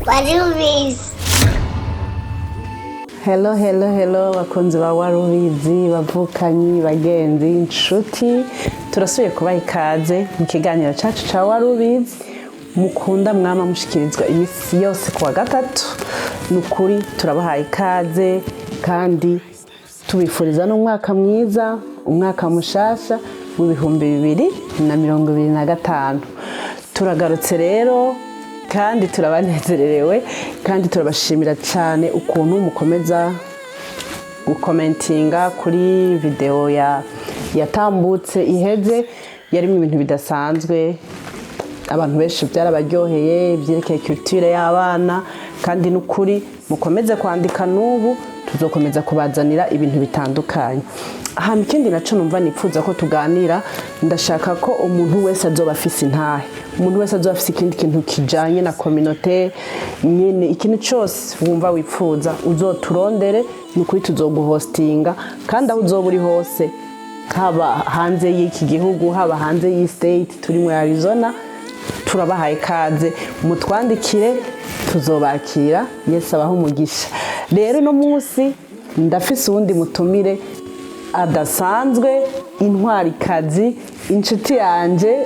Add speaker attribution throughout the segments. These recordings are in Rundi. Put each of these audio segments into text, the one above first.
Speaker 1: Warubizi.
Speaker 2: Hello, hello, hello, bakunzi ba Warubizi, bavukanyi, bagenzi, inshuti. Turasubiye kubaha ikaze mu kiganiro cacu ca Warubizi mukunda, mwama mushikirizwa imisi yose kuwa gatatu. Ni ukuri turabahaye ikaze kandi tubifuriza n'umwaka mwiza, umwaka mushasha w'2025. Turagarutse rero kandi turabanezererewe kandi turabashimira cyane ukuntu mukomeza gukomentinga kuri videwo ya yatambutse iheze. Yarimo ibintu bidasanzwe, abantu benshi byarabaryoheye, ibyerekeye culture y'abana. Kandi n'ukuri mukomeze kwandika, n'ubu tuzokomeza kubazanira ibintu bitandukanye. Hama ikindi naco numva nipfuza ko tuganira, ndashaka ko umuntu wese azoba afise intahe, umuntu wese azoba afise ikindi kintu kijanye na communauté nyene, ikintu cose wumva wipfuza, uzoturondere. Ni ukuri tuzoguhostinga, kandi aho uzoba uri hose, haba hanze y'iki gihugu, haba hanze y'i state turi muri Arizona, turabahaye ikaze. Mutwandikire, tuzobakira. Yesu abaho umugisha. Rero uno munsi ndafise uwundi mutumire adasanzwe, intwarikazi, inshuti yanje.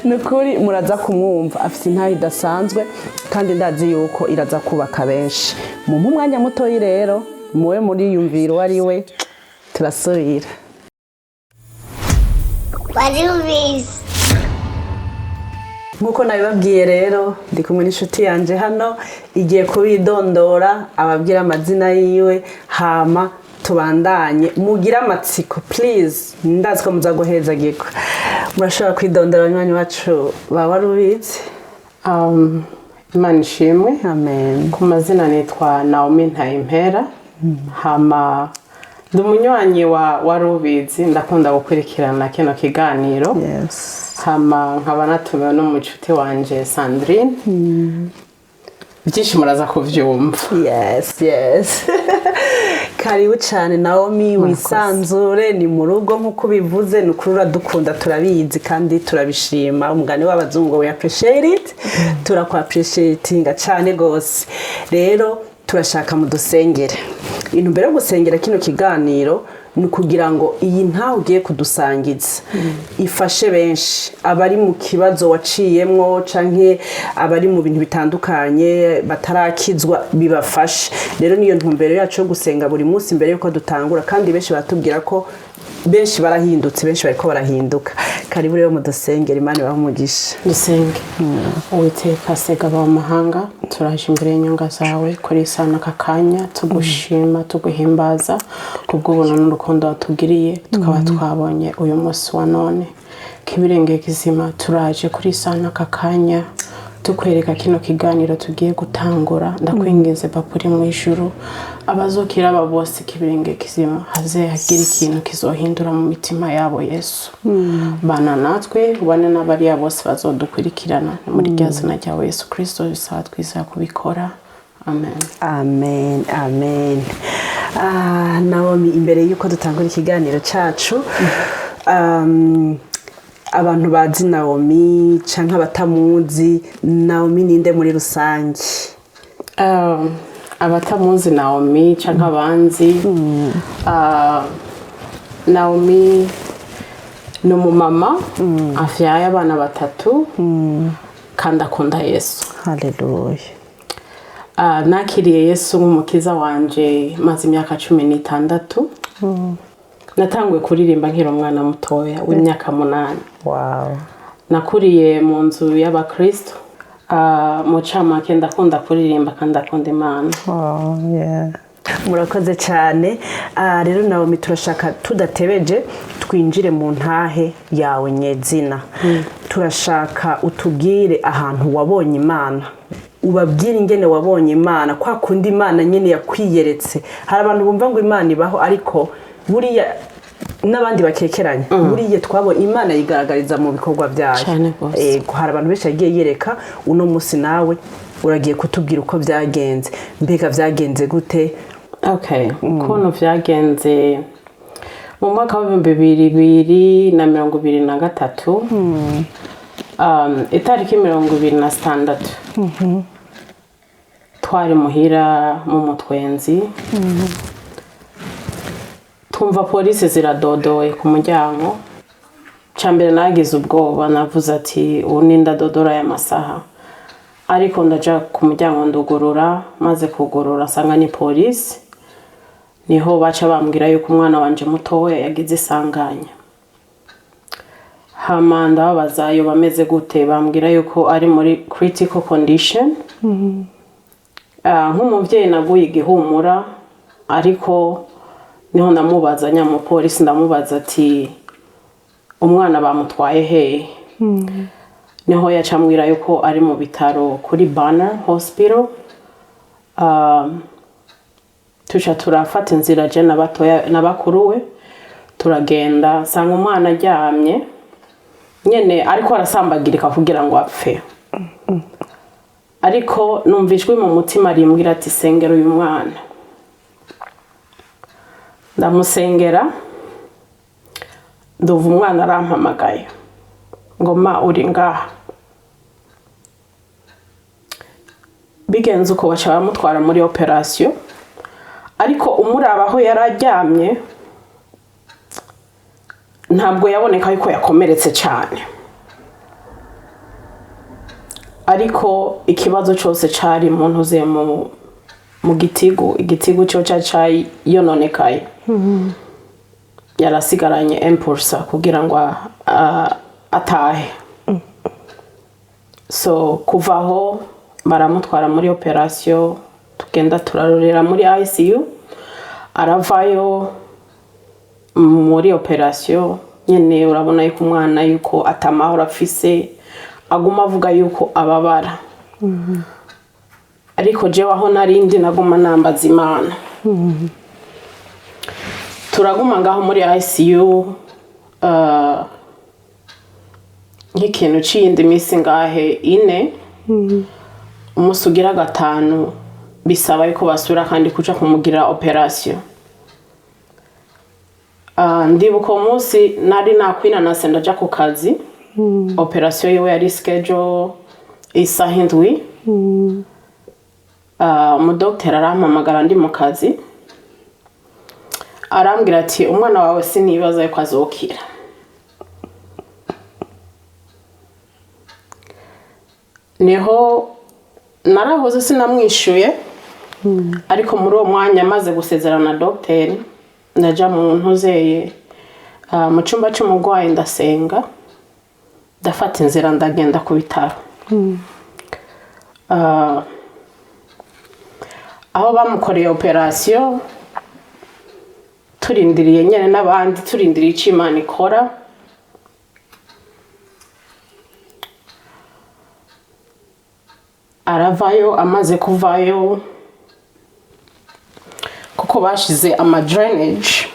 Speaker 2: Ni ukuri muraza kumwumva, afite intare idasanzwe kandi ndazi yuko iraza kubaka benshi. Mumpe umwanya mutoyi rero muwe muriyumvira uwo ari we. Turasubira.
Speaker 1: Warubizi.
Speaker 2: Nk'uko nabibabwiye rero, ndi kumwe n'inshuti yanjye hano, igiye kubidondora, ababwira amazina yiwe, hama tubandanye. Mugire amatsiko, please, ndazi ko muza guhezagirwa. Murashobora kwidondora, abanywanyi bacu ba Warubizi.
Speaker 3: Imana ishimwe.
Speaker 2: Amen.
Speaker 3: Ku mazina nitwa Naomi Ntayimpera, hama ndi umunywanyi wa Warubizi, ndakunda gukurikirana kino kiganiro. Hama nkaba natumiwe n'umucuti wanje Sandrine. Byinshi muraza kuvyumva.
Speaker 2: Yes, karibu cyane Naomi, wisanzure, ni mu rugo nk'uko ubivuze. Ni ukuri uradukunda, turabizi kandi turabishima. Umugani w'abazungu, "We appreciate it." Turakwa appreciatinga cyane rwose. Rero turashaka mudusengere. Intumbero yo gusengera kino kiganiro ni ukugira ngo iyi ntawe ugiye kudusangiza ifashe benshi, abari mu kibazo waciyemwo canke abari mu bintu bitandukanye batarakizwa, bibafashe. Rero niyo ntumbero yacu yo gusenga buri munsi mbere yuko dutangura, kandi benshi baratubwira ko benshi barahindutse, benshi bariko barahinduka. Karibu rero mudusengere, Imana ibahe umugisha.
Speaker 3: Dusenge. Uwiteka Segaba mu mahanga, turaje imbere y'inyonga zawe kuri sana aka kanya, tugushima, tuguhimbaza kubw'ubuntu n'urukundo watugiriye, tukaba twabonye uyu munsi wa none. Kibirenge kizima, turaje kuri sana aka kanya tukwereka kino kiganiro tugiye gutangura. Ndakwinginze Papa uri mu ijuru, abazokira aba bose, kibirenge kizima, haze hagire ikintu kizohindura mu mitima yabo. Yesu, bana natwe, ubane n'abariya bose bazodukurikirana. Ni muri rya zina ryawe Yesu Kirisito bisaba twizera kubikora, amen.
Speaker 2: Amen, amen. Naomi, imbere y'uko dutangura ikiganiro cyacu, abantu bazi Naomi canke abatamuzi, Naomi ninde muri rusange?
Speaker 3: Abatamuzi Naomi canke abanzi, Naomi ni umumama avyaye abana batatu kandi akunda Yesu.
Speaker 2: Haleluya.
Speaker 3: Nakiriye Yesu nk'umukiza wanje maze imyaka 16. Natanguye kuririmba nkiri umwana mutoya w'imyaka 8. Nakuriye mu nzu y'abakristo. Mu camake ndakunda kuririmba kandi ndakunda Imana.
Speaker 2: Oh, yeah. Murakoze cyane. Rero Naomi, turashaka tudatebeje twinjire mu ntahe yawe nyezina. Turashaka utubwire ahantu wabonye Imana, ubabwire ingene wabonye Imana, kwa kundi Imana nyine yakwiyeretse. Hari abantu bumva ngo Imana ibaho, ariko buriya n'abandi bakekeranya. Buriya twabonye Imana yigaragariza mu bikorwa byayo.
Speaker 3: Cane gose.
Speaker 2: Yego, hari abantu benshi yagiye yereka. Uno munsi nawe uragiye kutubwira uko byagenze. Mbega byagenze gute?
Speaker 3: Okay, ukuntu vyagenze mu mwaka w'2023. Itariki 26 twari muhira mu mutwenzi, twumva polisi ziradodoye ku muryango. Mbere nagize ubwoba, navuze ati: "Ubu ni ndadodora aya masaha?" Ariko ndaja ku muryango ndugurura. Maze kugurura nsanga ni polisi. Niho baca bambwira yuko umwana wanje mutoya yagize isanganya. Hama ndababaza yo bameze gute, bambwira yuko ari muri critical condition. Nk'umuvyeyi naguye igihumura, ariko niho ndamubaza nyamupolisi, ndamubaza ati: "Umwana bamutwaye hehe?" Niho yaca ambwira yuko ari mu bitaro kuri Banner Hospital. Tuca turafata inzira, je na batoya na bakuru we, turagenda nsanga umwana aryamye nyene ariko arasambagirika kugira ngo apfe. Ariko numva ijwi mu mutima rimbwira ati: "Sengera uyu mwana." Ndamusengera, nduva umwana arampamagaye ngo: "Ma, uri ngaha?" Bigenze uko, baca bamutwara muri operasiyo. Ariko umuraba aho yari aryamye, ntabwo yaboneka yuko yakomeretse cyane, ariko ikibazo cyose cyari mu ntuze, mu gitigu. Igitigu cyo cyari cyayononekaye, yarasigaranye impulsa kugira ngo atahe. So kuva aho baramutwara muri operasiyo, tugenda turarorera muri ICU. Aravayo muri operasiyo nyine, urabona yuko umwana yuko atamahoro afise, aguma avuga yuko ababara. Ariko jewe aho narindi naguma nambaza Imana. Turaguma ngaho muri ICU nk'ikintu c'iyindi minsi ngahe ine. Umunsi ugira gatanu bisaba yuko basubira kandi kuja kumugirira operasiyo. Ndibuka uwo munsi nari nakwinanase, ndaja ku kazi. Operasiyo yiwe yari schedule isaha 7. Umudogiteri arampamagara ndi mu kazi, arambwira ati: "Umwana wawe sinibaza yuko azokira." Niho narahoze, sinamwishuye. Ariko muri uwo mwanya maze gusezerana na dogiteri, ndaja mu ntuzeye, mu cyumba cy'umurwayi, ndasenga, ndafata inzira ndagenda ku bitaro. Aho bamukoreye operasiyo, turindiriye nyine n'abandi, turindiriye icyo Imana ikora. Aravayo. Amaze kuvayo, kuko bashize ama drainage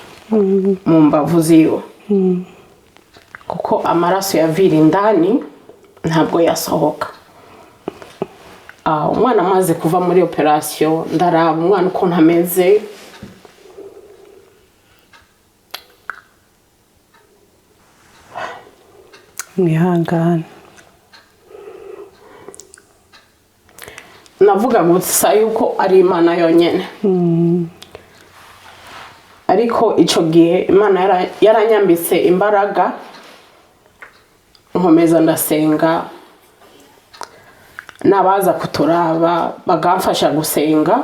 Speaker 3: mu mbavu ziwe, kuko amaraso yavira indani ntabwo yasohoka. Umwana amaze kuva muri operasiyo, ndaraba umwana ukuntu ameze.
Speaker 2: Mwihangane.
Speaker 3: Navuga gusa yuko ari Imana yonyine. Ariko icyo gihe Imana yaranyambitse imbaraga, nkomeza ndasenga, n'abaza kuturaba bagamfasha gusenga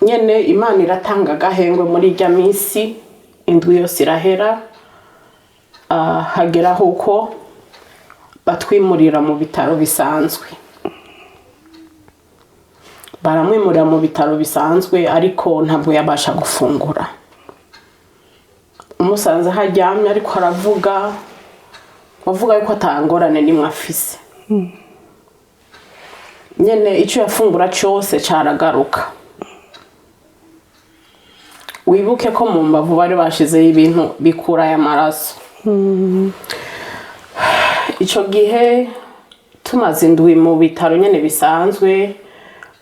Speaker 3: nyene. Imana iratanga agahengwe muri irya minsi 7 yose irahera. Hageraho uko batwimurira mu bitaro bisanzwe. Baramwimurira mu bitaro bisanzwe, ariko ntabwo yabasha gufungura. Umusanze aho aryamye ariko aravuga, wavuga yuko atangorane nimwe afise. Nyene icyo yafungura cyose caragaruka. Wibuke ko mu mbavu bari bashizeho ibintu bikura aya maraso. Icyo gihe tumaze indwi mu bitaro nyene bisanzwe,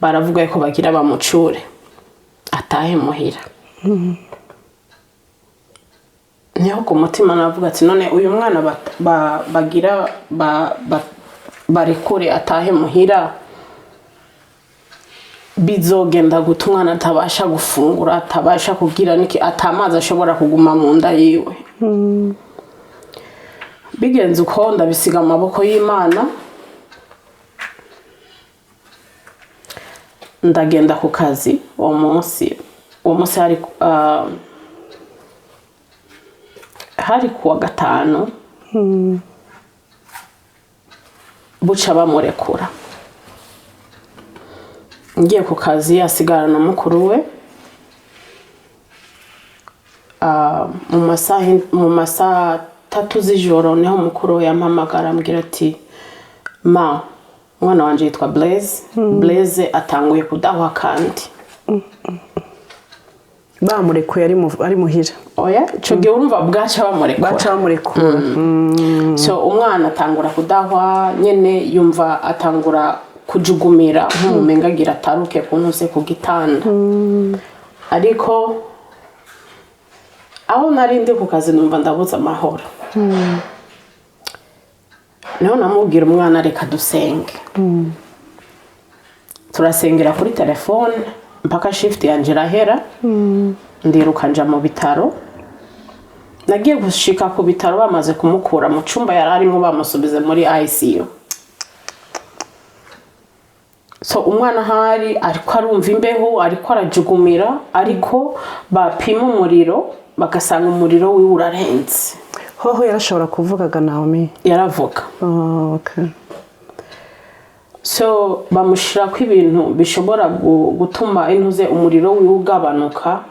Speaker 3: baravuga ko bagira bamucure atahe muhira. Niho ku mutima navuga ati: "None uyu mwana bagira barekure atahe muhira, bizogenda guta umwana atabasha gufungura, atabasha kugira niki, atamazi ashobora kuguma mu nda yiwe?" Bigenze uko, ndabisiga mu maboko y'Imana, ndagenda ku kazi. Uwo munsi hari kuwa gatanu, buca bamurekura. Ngiye ku kazi, asigarana na mukuru we. Mu masaha 3 z'ijoro niho mukuru we yampamagara, ambwira ati: "Ma, umwana wanje yitwa Blaise, Blaise atanguye kudahwa kandi."
Speaker 2: Bamurekuye ari muhira?
Speaker 3: Oya, ico gihe urumva bwaca bamurekura.
Speaker 2: Baca bamurekura.
Speaker 3: So umwana atangura kudahwa nyene, yumva atangura kujugumira nk'umumenga agira ataruke kuntuse ku gitanda. Ariko aho nari ndi ku kazi, numva ndabuze amahoro. Niho namubwira: "Umwana, reka dusenge." Turasengera kuri telefone mpaka shift yanje irahera, ndiruka nja mu bitaro. Nagiye gushika ku bitaro bamaze kumukura mu cyumba yari arimo, bamusubize muri ICU. So umwana ahari ariko arumva imbeho, ariko arajugumira, ariko bapima umuriro bagasanga umuriro wiwe urarenze.
Speaker 2: Hoho yarashobora kuvugaga, Naomi?
Speaker 3: Yaravuga.
Speaker 2: Oh, okay.
Speaker 3: So bamushirako ibintu bishobora gutuma intuze umuriro wiwe ugabanuka,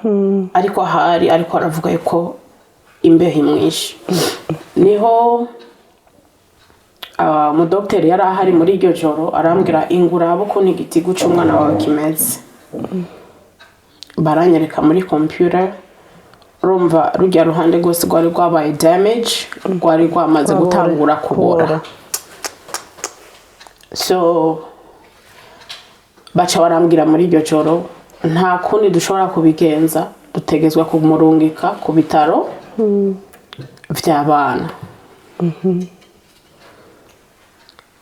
Speaker 3: ariko ahari ariko aravuga yuko imbeho imwishe. Niho umudogiteri yari ahari muri iryo joro arambwira: "Ingura ukuntu igitigu cy'umwana wawe kimeze." Baranyereka muri computer, urumva rujya ruhande rwose rwari rwabaye damage, rwari rwamaze gutangura kubora.
Speaker 2: Kubora.
Speaker 3: So baca barambwira muri iryo joro: "Nta kundi dushobora kubigenza, dutegezwa kumurungika ku bitaro by'abana."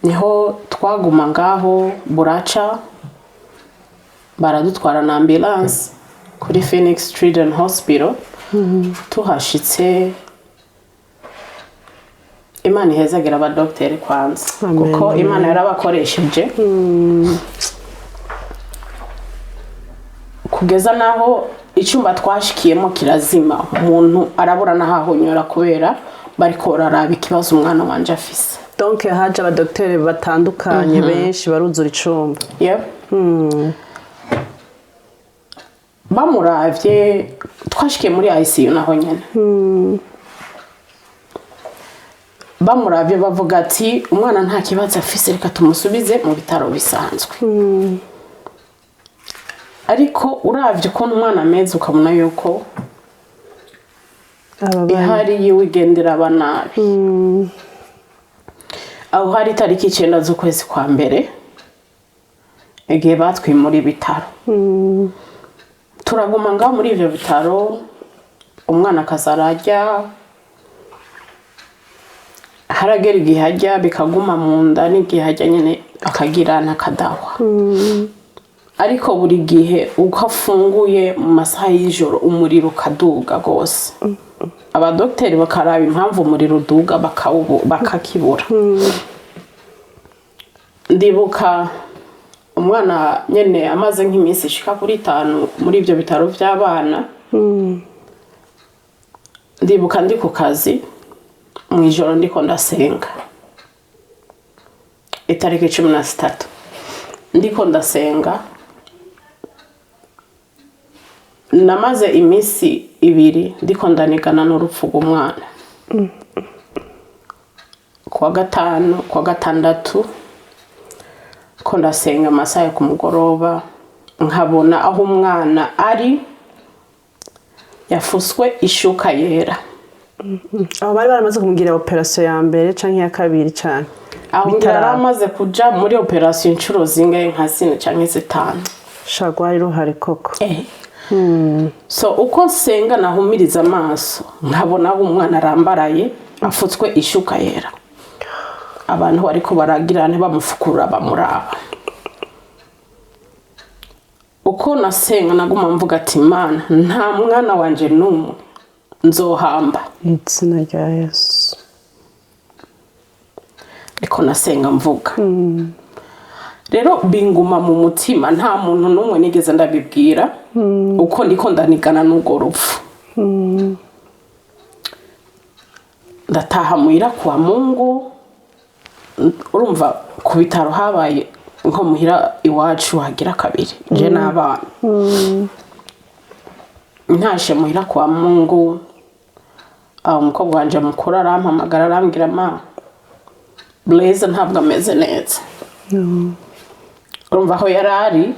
Speaker 3: Niho twaguma ngaho, buraca baradutwara na ambulance kuri Phoenix Children Hospital. Tuhashitse, Imana ihezagira abadogiteri kwanza.
Speaker 2: Amen.
Speaker 3: Kuko Imana yarabakoresheje kugeza naho icyumba twashikiyemo kirazima, umuntu arabura n'aho anyura kubera bariko bararaba ikibazo umwana wanje afise.
Speaker 2: Donc haje abadogiteri batandukanye benshi, baruzura icumba.
Speaker 3: Yep. Bamuravye, twashikiye muri ICU naho nyene, bamuravye bavuga ati: "Umwana nta kibazo afise, reka tumusubize mu bitaro bisanzwe." Ariko uravye ukuntu umwana ameze, ukabona yuko
Speaker 2: Ababaye.
Speaker 3: Ihari yiwe igendera aba nabi. Aho hari itariki 9 z'ukwezi kwa mbere, igihe batwimura ibitaro. Turaguma ngaho muri ivyo bitaro, umwana akaza ararya, haragera igihe arya bikaguma mu nda, n'igihe arya nyine akagira n'akadahwa. Ariko buri gihe uko afunguye mu masaha y'ijoro, umuriro ukaduga rwose. Abadogiteri bakaraba impamvu umuriro uduga, bakakibura. Ndibuka umwana nyine amaze nk'iminsi ishika kuri 5 muri ibyo bitaro by'abana. Ndibuka ndi ku kazi mu ijoro, ndiko ndasenga itariki 13, ndiko ndasenga. Namaze iminsi 2 ndiko ndanigana n'urupfu rw'umwana. Kuwa gatanu, kuwa gatandatu, ko ndasenga amasaha yo ku mugoroba, nkabona aho umwana ari yafuswe ishuka yera.
Speaker 2: Aho bari baramaze kumugira opération ya mbere canke iya kabiri cane?
Speaker 3: Aho ngira
Speaker 2: Bitaraba.
Speaker 3: yari amaze kuja muri opération inshuro zingahe, nka zine canke zitanu.
Speaker 2: Sha, rwari ruhari koko.
Speaker 3: So uko nsenga, nahumiriza amaso, nkabona aho umwana arambaraye, afutswe ishuka yera, abantu bariko baragira ntibamufukura, bamuraba. Uko nasenga, naguma mvuga ati: "Imana, nta mwana wanje n'umwe nzohamba."
Speaker 2: Mu izina rya Yesu.
Speaker 3: Ariko nasenga mvuga rero, binguma mu mutima. Nta muntu n'umwe nigeze ndabibwira uko ndiko ndanigana n'urwo rupfu. Ndataha muhira kwa Mungu. Urumva, ku bitaro habaye nko muhira iwacu hagira kabiri, je n'abana. Ntashe muhira kwa Mungu, aho umukobwa wanje mukuru arampamagara, arambwira: "Ma, Blaise ntabwo ameze neza." Urumva, aho yari ari,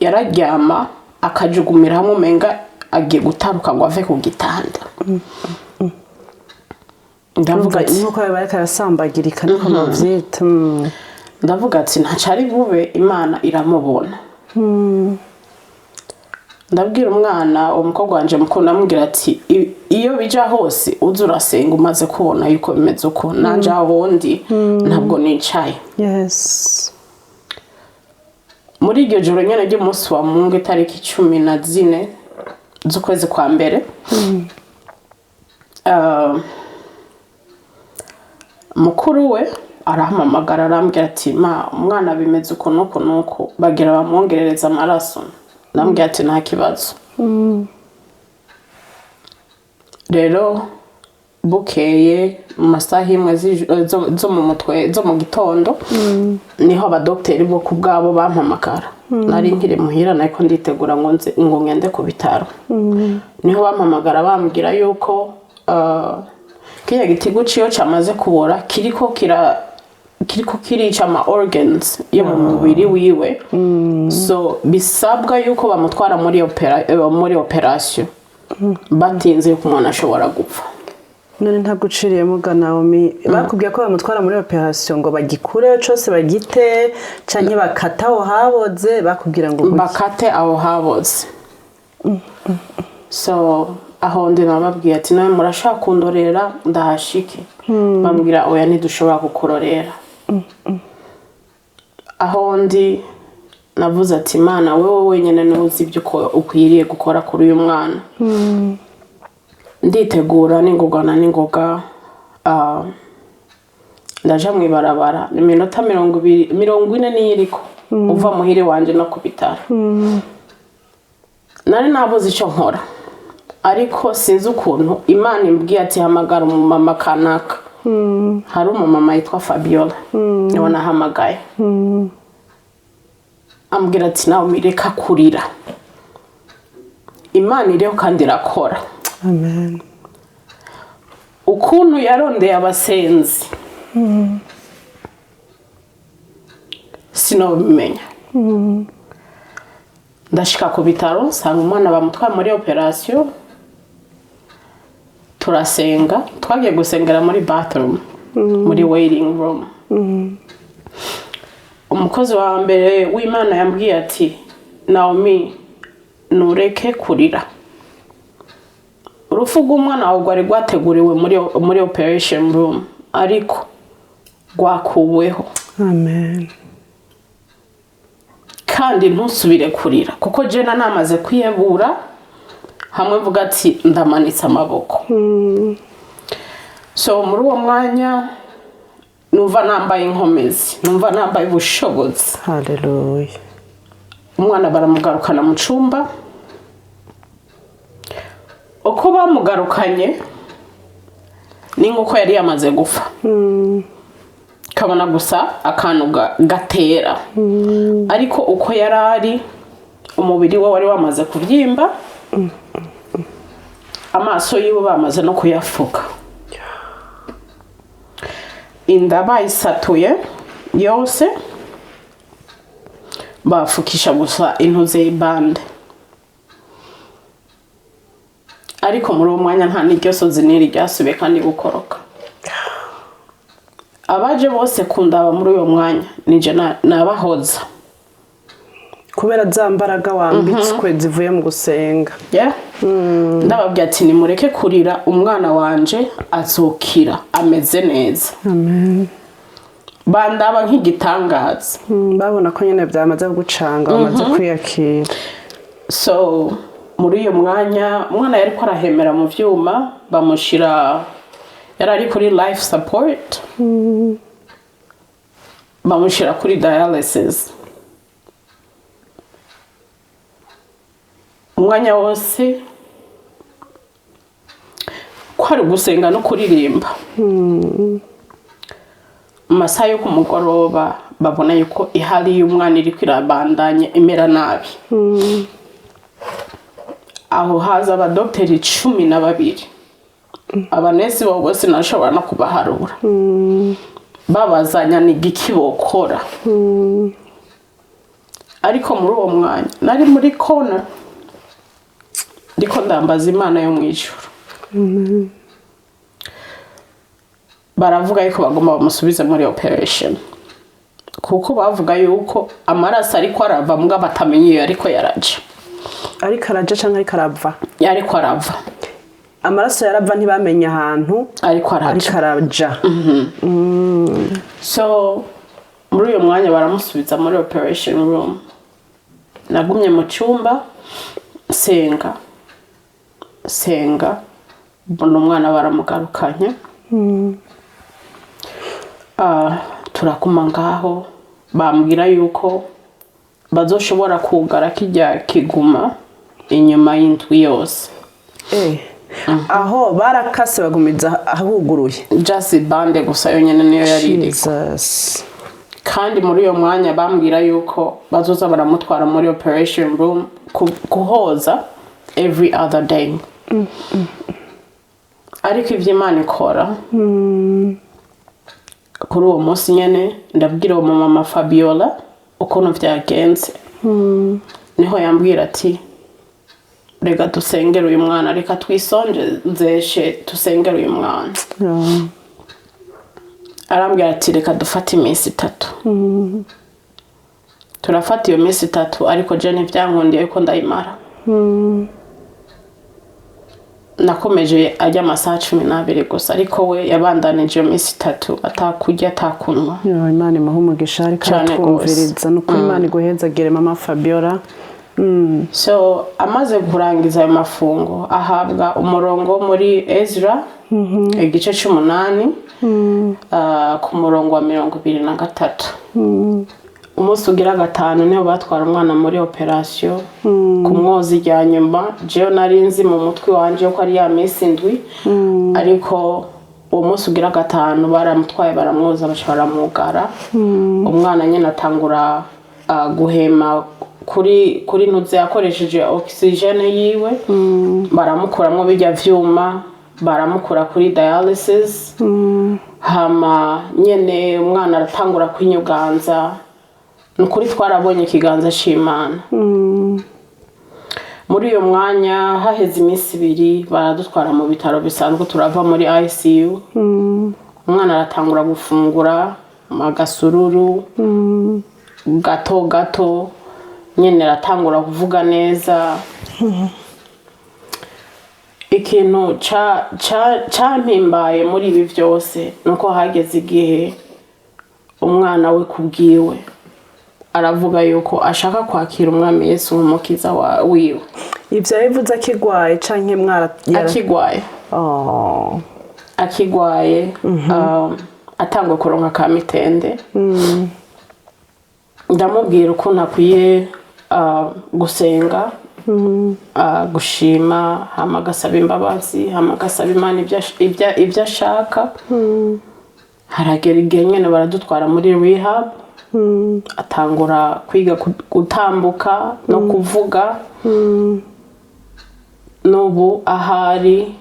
Speaker 3: yararyama akajugumira hamwe, umenga agiye gutaruka ngo ave ku gitanda. Ndavuga ati
Speaker 2: Nk'uko yabaye karasambagirika, niko bavyita.
Speaker 3: Ndavuga ati: "Ntaco ari bube, Imana iramubona." Ndabwira umwana, uwo mukobwa wanje mukuru, ndamubwira ati: "Iyo bija hose uza urasenga, umaze kubona yuko bimeze uko, nanje aho ndi ntabwo nicaye." Muri iryo joro nyene ry'umunsi wa Mungu, itariki 14 z'ukwezi kwa mbere, mukuru we arahamamagara, arambwira ati: "Ma, umwana bimeze uku n'uku n'uku, bagira bamwongerereza amaraso." Ndambwira ati: "Nta kibazo." Rero bukeye mu masaha imwe zo mu mutwe, zo mu gitondo, niho abadogiteri bo ku bwabo bampamagara. Nari nkiri muhira, nariko nditegura ngo nze, ngo ngende ku bitaro. Niho bampamagara bambwira yuko kiriya gitigu ciyo camaze kubora, kiriko kirica ama organs yo mu mubiri wiwe, so bisabwa yuko bamutwara muri operation batinze, yuko umuntu ashobora gupfa.
Speaker 2: None ntabwo uciriyemo ga Naomi, bakubwiye ko bamutwara muri operation ngo bagikureyo cose, bagite, canke bakata aho haboze? Bakubwira ngo gute?
Speaker 3: Bakate aho haboze. So aho ndi nababwiye ati: "Nawe murashaka kundorera ndahashike?" Bambwira: "Oya, ntidushobora kukurorera." Aho ndi navuze ati: "Imana, wewe wenyine niwe uzi ibyo ukwiriye gukora kuri uyu mwana." Nditegura n'ingoga na n'ingoga, ndaja mu ibarabara. Ni iminota 20, 40 niyo iriko uva muhiri wanje no ku bitaro. Nari nabuze icyo nkora, ariko sinzi ukuntu Imana imbwiye ati: "Hamagara umumama kanaka." Hari umumama yitwa Fabiola, niwe nahamagaye. Ambwira ati: "Nawe reka kurira, Imana iriho kandi irakora."
Speaker 2: Amen.
Speaker 3: Ukuntu yarondeye abasenzi sinobimenya. Ndashika ku bitaro, nsanga umwana bamutwaye muri operation. Turasenga, twagiye gusengera muri bathroom, muri waiting room. Umukozi wa mbere w'Imana yambwiye ati: "Naomi, nureke kurira, urupfu rw'umwana wawe rwari rwateguriwe muri operation room, ariko rwakuweho."
Speaker 2: Amen.
Speaker 3: "Kandi ntusubire kurira," kuko jena namaze kwiyebura hamwe mvuga ati: "Ndamanitse amaboko." So muri uwo mwanya numva nambaye inkomezi, numva nambaye ubushobozi.
Speaker 2: Haleluya.
Speaker 3: Umwana baramugarukana mu cyumba. Uko bamugarukanye ni nk'uko yari yamaze gupfa, kabona gusa akantu gatera, ariko uko yari ari, umubiri we wari wamaze kubyimba, amaso yiwe bamaze no kuyafuka, inda bayisatuye yose, bafukisha gusa intuze y'ibande. Ariko muri uwo mwanya nta n'iryo sozi n'iri ryasubiye kandi gukoroka. Abaje bose kundaba muri uwo mwanya nije nabahoza.
Speaker 2: Kubera za mbaraga wambitswe zivuye mu gusenga.
Speaker 3: Yeah. Ndababwira ati: "Nimureke kurira, umwana wanje azokira, ameze neza."
Speaker 2: Amen.
Speaker 3: Bandaba nk'igitangaza.
Speaker 2: Babona ko nyine byamaze gucanga, bamaze kwiyakira.
Speaker 3: So muri uyo mwanya umwana yariko arahemera mu vyuma, bamushira, yari ari kuri life support, bamushira kuri dialysis. Umwanya wose ko ari gusenga no kuririmba. Mu masaha yo ku mugoroba babona yuko ihali y'umwana iriko irabandanya imera nabi. Aho haza abadogiteri 12, abanesi bo bose nashobora no kubaharura, babazanya ni igiki bokora. Ariko muri uwo mwanya nari muri kona, ndiko ndambaza Imana yo mu ijuru. Baravuga yuko bagomba bamusubize muri operation, kuko bavuga yuko amaraso ariko arava, mbwa batamenye iyo ariko yaraja.
Speaker 2: Ariko araja canke ariko arava?
Speaker 3: Ariko arava.
Speaker 2: Amaraso yarava, ntibamenye ahantu
Speaker 3: ariko araja.
Speaker 2: Ariko araja.
Speaker 3: So muri uyo mwanya baramusubiza muri operation room. Nagumye mu cyumba senga senga, mbona umwana baramugarukanye. Turakuma ngaho, bambwira yuko bazoshobora kugara kijya kiguma inyuma y'indwi yose.
Speaker 2: Aho barakase bagumiza ahuguruye?
Speaker 3: Just bande gusa yonyine niyo yari iriko.
Speaker 2: Jesus.
Speaker 3: Kandi muri uyo mwanya bambwira yuko bazoza baramutwara muri operation room kuhoza every other day. Ariko ivyo Imana ikora, kuri uwo munsi nyene ndabwira uwo mama Fabiola ukuntu vyagenze. Niho yambwira ati: "Reka dusengere uyu mwana, reka twisonzeshe dusengere uyu mwana." Arambwira ati: "Reka dufate iminsi 3." Turafata iyo minsi 3, ariko je ntibyankundiye yuko ndayimara. Nakomeje ajya amasaha 12 gusa, ariko we yabandanije iyo minsi 3 atakurya, atakunywa.
Speaker 2: Yo, Imana imuhe umugisha, ariko
Speaker 3: Cane
Speaker 2: aratwumviriza. Ni ukuri, Imana iguhezagire, mama Fabiola.
Speaker 3: So amaze kurangiza ayo mafungo, ahabwa umurongo wo muri Ezra igice c'umunani, ku murongo wa 23. Umunsi ugira gatanu niho batwara umwana muri operation kumwoza irya nyuma. Jewe nari nzi mu mutwe wanje ko ari ya minsi 7, ariko uwo munsi ugira gatanu baramutwaye, baramwoza, baca baramwugara. Umwana nyine atangura guhema kuri ntuze yakoresheje oxygène yiwe. Baramukuramo bijya vyuma, baramukura kuri dialysis. Hama nyene umwana aratangura kwinyuganza. Ni ukuri twarabonye ikiganza c'Imana muri uyo mwanya. Haheze iminsi 2 baradutwara mu bitaro bisanzwe, turava muri ICU. Umwana aratangura gufungura agasururu gato gato, nyine aratangura kuvuga neza. Ikintu campimbaye muri ibi byose ni uko hageze igihe umwana we kubwiwe aravuga yuko ashaka kwakira Umwami Yesu nk'umukiza wiwe.
Speaker 2: Ivyo yabivuze akigwaye canke mwara
Speaker 3: Akigwaye.
Speaker 2: Oh.
Speaker 3: Akigwaye, atangwa kuronka ka mitende. Ndamubwira ukuntu akwiye gusenga, gushima, hama agasaba imbabazi, hama agasaba Imana ibyo ashaka. Haragera igihe nyine baradutwara muri rehab, atangura kwiga gutambuka no kuvuga. N'ubu ahari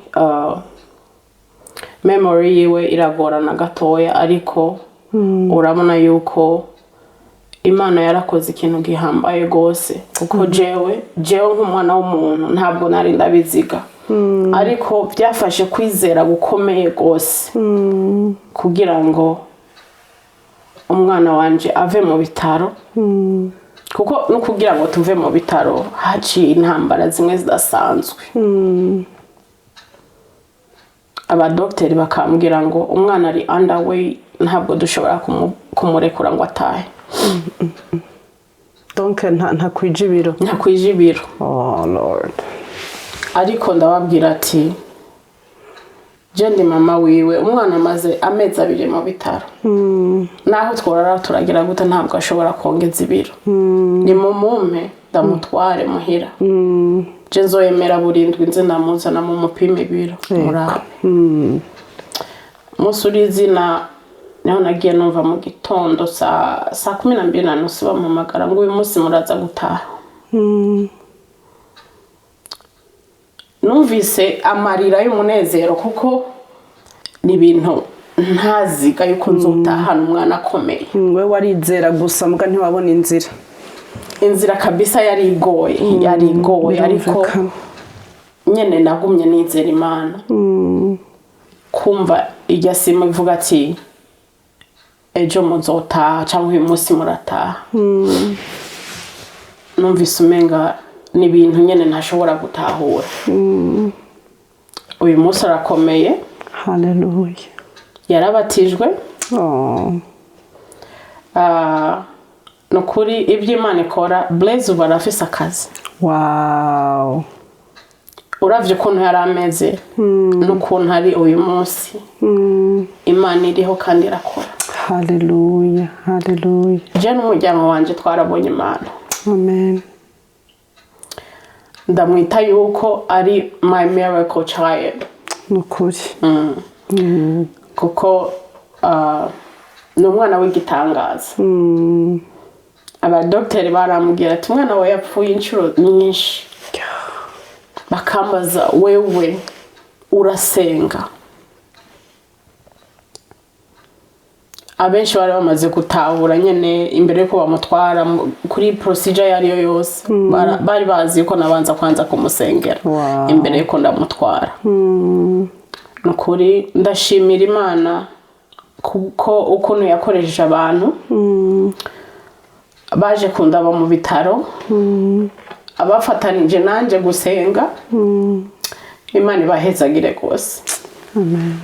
Speaker 3: memory yiwe iragorana gatoya, ariko urabona yuko Imana yarakoze ikintu gihambaye rwose, kuko jewe nk'umwana w'umuntu ntabwo nari ndabiziga, ariko byafashe kwizera gukomeye rwose kugira ngo umwana wanje ave mu bitaro. Kuko no kugira ngo tuve mu bitaro haciye intambara zimwe zidasanzwe. Abadogiteri bakambwira ngo umwana ari underweight, ntabwo dushobora kumurekura ngo atahe.
Speaker 2: Donc ntakwije ibiro?
Speaker 3: Ntakwije ibiro.
Speaker 2: Oh Lord.
Speaker 3: Ariko ndababwira ati: "Je ndi mama wiwe, umwana amaze amezi 2 mu bitaro, naho tworara turagira gute, ntabwo ashobora kongeza ibiro. Ni mumumpe ndamutware muhira, je nzoyemera burindwi nze ndamuzana mu mupima ibiro murabe." Umunsi uri izina niho nagiye numva mu gitondo saa 12:30 bampamagara ngo uyu munsi muraza gutaha. Numvise amarira y'umunezero, kuko ni ibintu ntaziga yuko nzotahana umwana akomeye.
Speaker 2: We warizera gusa, muga ntiwabona inzira.
Speaker 3: Inzira kabisa yari igoye, yari igoye, ariko
Speaker 2: Birumvikana.
Speaker 3: nyene nagumye nizera Imana. Kumva irya simu ivuga ati ejo muzotaha cyangwa uyu munsi murataha, numvise umenga ni ibintu nyene ntashobora gutahura. Uyu munsi arakomeye.
Speaker 2: Haleluya.
Speaker 3: Yarabatijwe.
Speaker 2: Oh.
Speaker 3: Ah, ni ukuri ibyo Imana ikora. Blaise ubu arafise akazi. Uravye ukuntu yari ameze n'ukuntu ari uyu munsi, Imana iriho kandi irakora.
Speaker 2: Haleluya, haleluya.
Speaker 3: Je n'umuryango wanje twarabonye Imana.
Speaker 2: Amen.
Speaker 3: Ndamwita yuko ari my miracle child.
Speaker 2: Ni ukuri.
Speaker 3: Kuko ni umwana w'igitangaza. Abadogiteri barambwira ati umwana wawe yapfuye inshuro nyinshi, bakambaza: "Wewe urasenga?" Abenshi bari bamaze gutahura nyene imbere yuko bamutwara kuri procedure iyo ariyo yose, bari bazi ko nabanza kwanza kumusengera imbere yuko ndamutwara. Ni ukuri ndashimira Imana kuko ukuntu yakoresheje abantu baje kundaba mu bitaro, abafatanije nanjye gusenga, Imana ibahezagire rwose.
Speaker 2: Amen.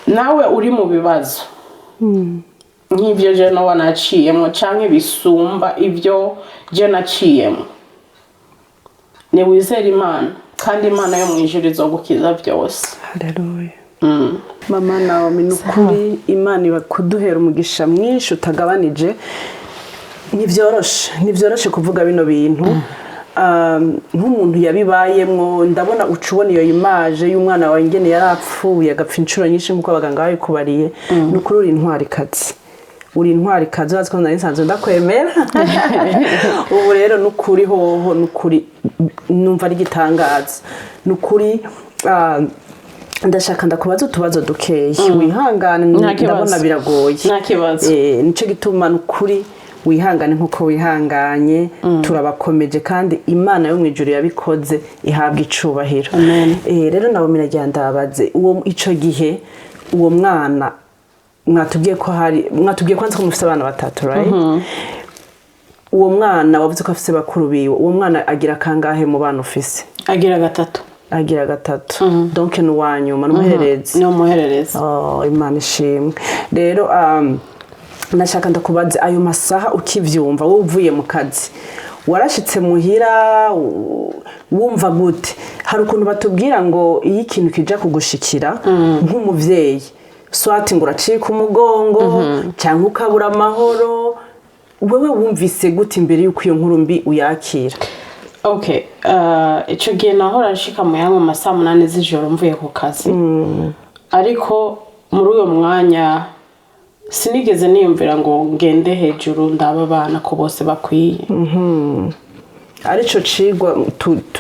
Speaker 3: Nawe uri mu bibazo nk'ibyo je noba naciyemo canke bisumba ibyo je naciyemo, niwizere Imana, kandi Imana yo mu ijuru izogukiza byose.
Speaker 2: Haleluya. Mama Naomi, ni ukuri Imana iba kuduhera umugisha mwinshi utagabanije. Ntibyoroshe, ntibyoroshe kuvuga bino bintu. Nk'umuntu yabibayemwo, ndabona uca ubona iyo image y'umwana wawe ingene yarapfuye, agapfa inshuro nyinshi nk'uko abaganga babikubariye. Ni ukuri uri intwarikazi, uri intwarikazi. Urazi ko nari nsanzwe ndakwemera. Ubu rero ni ukuri hoho, ni ukuri numva ari igitangaza, ni ukuri. Ndashaka ndakubaza utubazo dukeya, wihangane.
Speaker 3: Nta kibazo.
Speaker 2: Ndabona biragoye.
Speaker 3: Nta kibazo.
Speaker 2: Nico gituma ni ukuri wihangane nk'uko wihanganye. Turabakomeje, kandi Imana yo mu ijuru yabikoze ihabwa icubahiro.
Speaker 3: Amen.
Speaker 2: Rero nabo miragira ndabaze uwo ico gihe uwo mwana, mwatubwiye ko hari, mwatubwiye kwanza ko mufite abana batatu, right? Uwo mwana wavuze ko afise bakuru biwe, uwo mwana agira kangahe mu bana ufise?
Speaker 3: Agira gatatu.
Speaker 2: Agira gatatu, donc ni uwa nyuma, ni umuhererezi?
Speaker 3: Ni umuhererezi.
Speaker 2: Oh, Imana ishimwe. Rero nashaka ndakubaze, ayo masaha ukivyumva, wowe uvuye mu kazi warashitse muhira, wumva gute? Hari ukuntu batubwira ngo iyo ikintu kija kugushikira nk'umuvyeyi, swati ngo uracika umugongo cyangwa ukabura amahoro, wewe wumvise gute imbere y'uko iyo nkuru mbi uyakira?
Speaker 3: Okay, ico gihe nahora nshika mu yamwe ma saa 8 z'ijoro mvuye ku kazi, ariko muri uyo mwanya sinigeze niyumvira ngo ngende hejuru ndaba abana ko bose bakwiye.
Speaker 2: Arico cigwa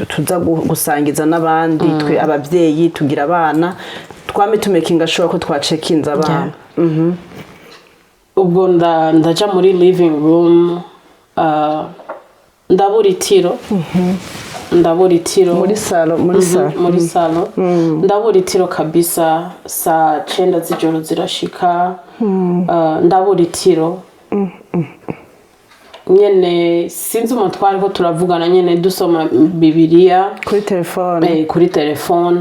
Speaker 2: tuza gusangiza n'abandi. Twe abavyeyi tugira abana, twame tumakinga sure ko twacekinze abana.
Speaker 3: Ubwo ndaja muri living room, ndabura itiro, ndabura itiro.
Speaker 2: Muri salon, muri salon.
Speaker 3: Muri salon ndabura itiro kabisa. Saa 9 z'ijoro zirashika, ndabura itiro. Nyene sinzi umuntu twariko turavugana nyene, dusoma Bibiliya.
Speaker 2: Kuri telefone?
Speaker 3: Kuri telefone.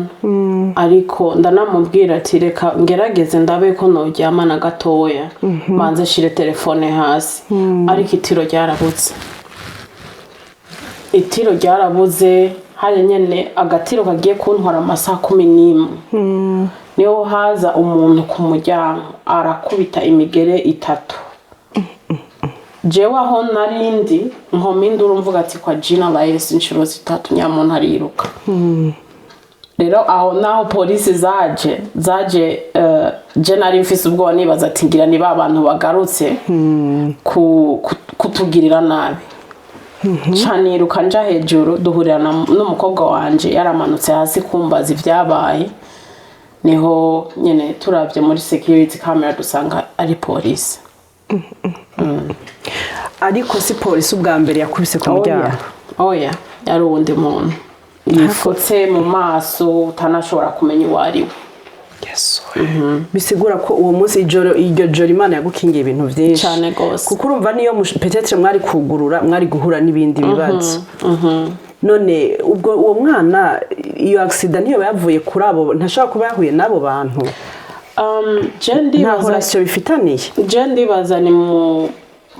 Speaker 3: Ariko ndanamubwira ati: "Reka ngerageze ndabe ko noryama na gatoya, manze shire telefone hasi." Ariko itiro ryarabuze, itiro ryarabuze. Hari nyene agatiro kagiye kuntwara amasaha 11, niho haza umuntu ku muryango, arakubita imigere itatu. Jewe aho narindi nkoma induru, mvuga ati: "Kwa jina la Yesu," inshuro zitatu. Nyamuntu ariruka. Rero aho naho polisi zaje, je nari mfise ubwoba, nibaza ati: "Ngira ni ba bantu bagarutse kutugirira nabi." Ca niruka nja hejuru, duhurira n'umukobwa wanje yaramanutse hasi kumbaza ibyabaye. Niho nyene turavye muri security camera, dusanga ari polisi.
Speaker 2: Ariko si polisi ubwa mbere yakubise ku muryango?
Speaker 3: Oya, yari uwundi muntu yifutse mu maso, utanashobora kumenya uwo ari we.
Speaker 2: Yesu. Bisigura ko uwo munsi, ijoro, iryo joro, Imana yagukingiye ibintu byinshi.
Speaker 3: Cane gose.
Speaker 2: Kuko urumva niyo peut-être mwari kugurura, mwari guhura n'ibindi bibazo. None ubwo uwo mwana, iyo accident niyo yavuye kuri abo? Ntashobora kuba yahuye n'abo bantu?
Speaker 3: Je
Speaker 2: Nta
Speaker 3: ndibaza
Speaker 2: relation bifitaniye?
Speaker 3: Je ndibaza ni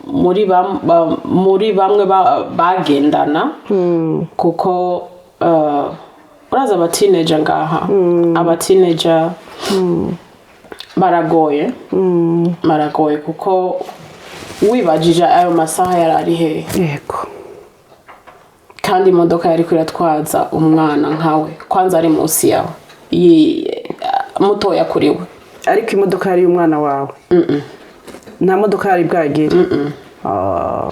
Speaker 3: muri bamwe bagendana, kuko uraza aba teenager ngaha, aba teenager baragoye, baragoye, kuko wibajije ayo masaha yari ari hehe? Kandi imodoka yari iratwaza umwana nkawe, kwanza ari munsi yawe, mutoya kuri we.
Speaker 2: Ariko imodoka yari umwana wawe nta modoka yari bwagire? Ah.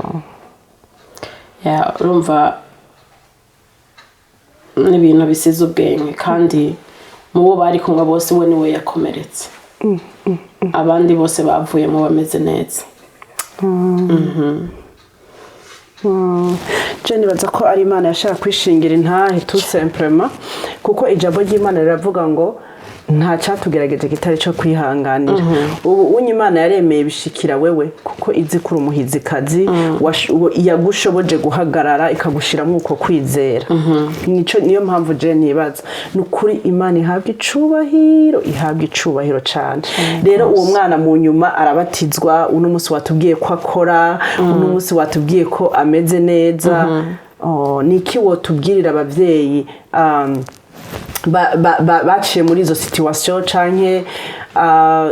Speaker 3: Ya, urumva n'ibintu bisize ubwenge. Kandi mu bo bari kumwe bose, we niwe yakomeretse, abandi bose bavuyemo bameze neza.
Speaker 2: Je nibaza ko ari Imana yashaka kwishingira intahe, tout simplement, kuko ijambo ry'Imana riravuga ngo nta cyatugerageje kitari cyo kwihanganira. Ubu unye Imana yaremeye bishikira wewe kuko izi kuri umuhizikazi, yagushoboje guhagarara, ikagushiramo uko kwizera. Nico niyo mpamvu je nibaza, ni ukuri Imana ihabwa icubahiro, ihabwa icubahiro cyane. Rero uwo mwana mu nyuma arabatizwa. Uno munsi watubwiye ko akora, uno munsi watubwiye ko ameze neza. Oh, ni iki wotubwirira abavyeyi baciye muri izo situation, canke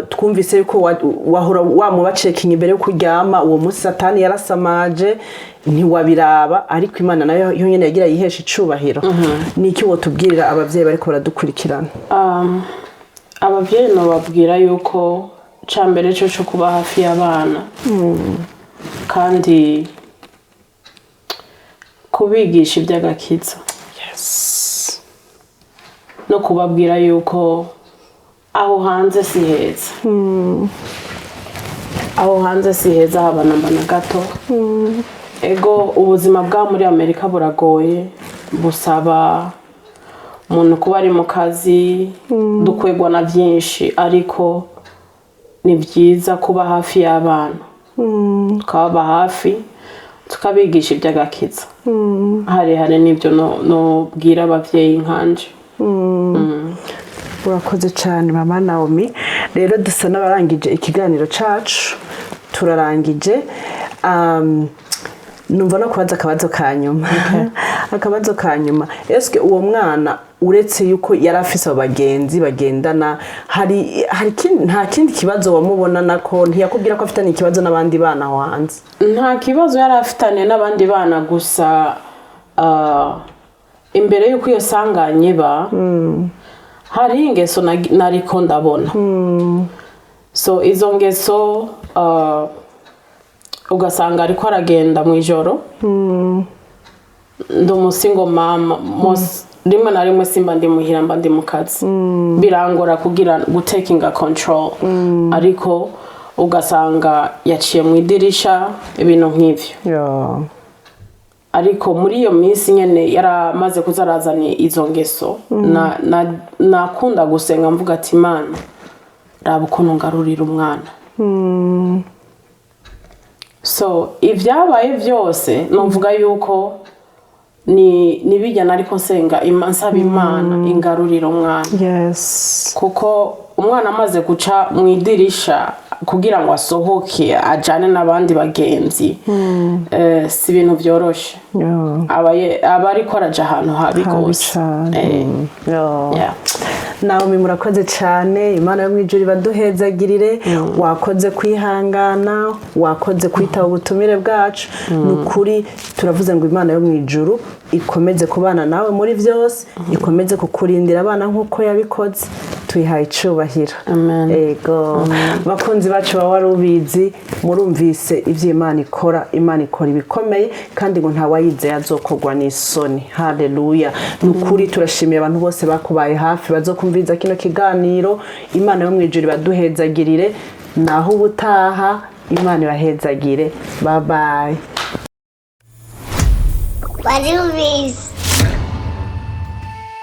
Speaker 2: twumvise yuko wahora wamubacekinga imbere yo kuryama, uwo munsi Satani yarasamaje ntiwabiraba, ariko Imana nayo yo nyene yagira yihesha icubahiro? Ni iki wotubwirira abavyeyi bariko baradukurikirana?
Speaker 3: Abavyeyi nobabwira yuko ca mbere cyo kuba hafi y'abana, kandi kubigisha iby'agakiza, no kubabwira yuko aho hanze si heza, aho hanze si heza haba namba na gato. Ego, ubuzima bwa muri Amerika buragoye, busaba umuntu kuba ari mu kazi, dukwegwa na byinshi, ariko ni byiza kuba hafi y'abana, tukababa hafi, tukabigisha iby'agakiza. Hari n'ibyo nobwira ababyeyi nkanje.
Speaker 2: Urakoze cyane, mama Naomi. Rero dusa n'abarangije ikiganiro cacu, turarangije. Numva no kubaza akabazo ka nyuma, akabazo ka nyuma: eske uwo mwana, uretse yuko yari afise abo bagenzi bagendana, hari nta kindi kibazo wamubona nako? Ntiyakubwira ko afitanye ikibazo n'abandi bana aho hanze?
Speaker 3: Nta kibazo yari afitanye n'abandi bana, gusa imbere y'uko iyo sanganya iba, hariho ingeso nariko ndabona. So izo ngeso, ugasanga ariko aragenda mu ijoro. Ndi umu single mama, rimwe na rimwe simba ndi muhira, mba ndi mu kazi, birangora kugira gutekinga control, ariko ugasanga yaciye mu idirisha, ibintu nk'ivyo. Ariko muri iyo minsi nyene yaramaze kuza arazana izo ngeso, nakunda gusenga mvuga ati: "Imana, raba ukuntu ngarurira umwana." So So ibyabaye byose, nuvuga yuko ni bijyana, ariko nsenga nsaba Imana ingarurira umwana, kuko umwana amaze guca mu idirisha kugira ngo asohoke ajane n'abandi bagenzi, si ibintu byoroshe. Aba ariko araja ahantu habi
Speaker 2: Habi
Speaker 3: gose.
Speaker 2: cane.
Speaker 3: Yeah.
Speaker 2: Nawe murakoze cyane. Imana yo mu ijuru ibaduhezagirire. Wakoze kwihangana, wakoze kwitaba ubutumire bwacu. Ni ukuri turavuze ngo Imana yo mu ijuru ikomeze kubana nawe muri byose, ikomeze kukurindira abana nk'uko yabikoze. Tuyihaye icubahiro.
Speaker 3: Amen.
Speaker 2: Ego, bakunzi bacu baba wari ubizi, murumvise ibyo Imana ikora. Imana ikora ibikomeye, kandi ngo ntawayizeye azokorwa n'isoni. Haleluya! Ni ukuri turashimiye abantu bose bakubaye hafi, bazokumviriza kino kiganiro. Imana yo mu ijuru ibaduhezagirire. Naho ubutaha, Imana ibahezagire. Bye bye.
Speaker 1: Wari ubizi.